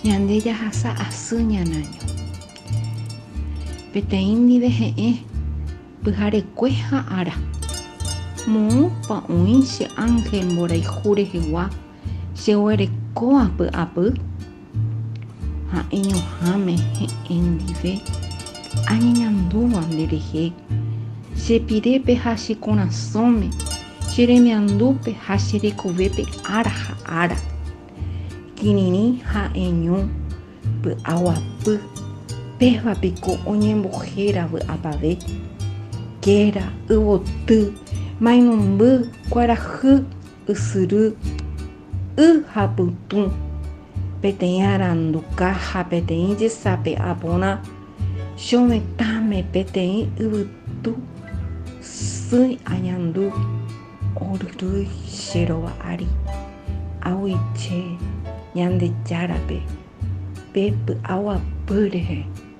Ñande jahasa asy ñanaño. Peteĩ ndive he'ẽ pyharekue ha ára. Moõpa oĩ che ángel mborayhu rehegua cheguerekóva py'apy? Ha'eñoháme he'ẽ ndive añeñandúva nderehe, che pirépe ha che korasõme, che remiandúpe ha che rekovépe ára ha ára. Kirirĩ ha'eño py'aguapy, péva piko oñembohéra vy'apave? Kéra, yvoty, mainumby, kuarahy, ysyry, y ha pytũ, peteĩ aranduka ha peteĩ jesape'a porã, chovetãme peteĩ yvytu sỹi añandu. Oryrýi che rova ári, aguyje Ñandejárape pe py'aguapy rehe.